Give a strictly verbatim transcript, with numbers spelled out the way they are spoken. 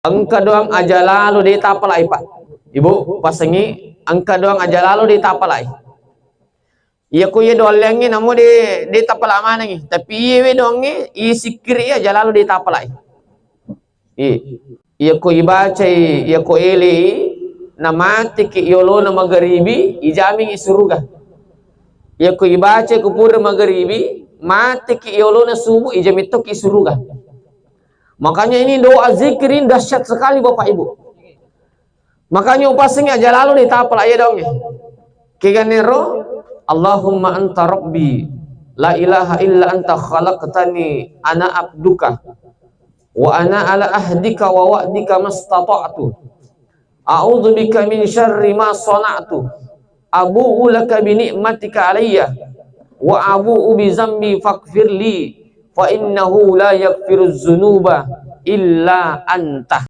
Engka doang aja lalo de tapalai, Pak. Ibu, pasengi, engka doang aja lalo de tapalai. Iya ko iya doang leangnge namo de, de tapala manengi. Tapi iya we doangnge, iya sikkiri iya aja lalo de tapalai. Iya. Iya ko ibacai, iya ko elei, namateki yolona magaribi, ijamingi suruga. Iya ko ibacai ko pura magaribi, mateki yolona subuh, ijamin tokki suruga. Makanya ini doa zikir ini dahsyat sekali, Bapak Ibu. Makanya upasengi aja lalo de tapala iya doangnge. Keganero, Allahumma anta rabbi, la ilaha illa anta khalaqtani, ana abduka, wa ana ala ahdika wa wa'dika mastata'tu. A'udzu bika min syarri ma sana'tu. Abu'u laka bi ni'matika alayya wa abu'u bi zambi faghfirli fa innahu la yaghfiruz dzunuba illa anta.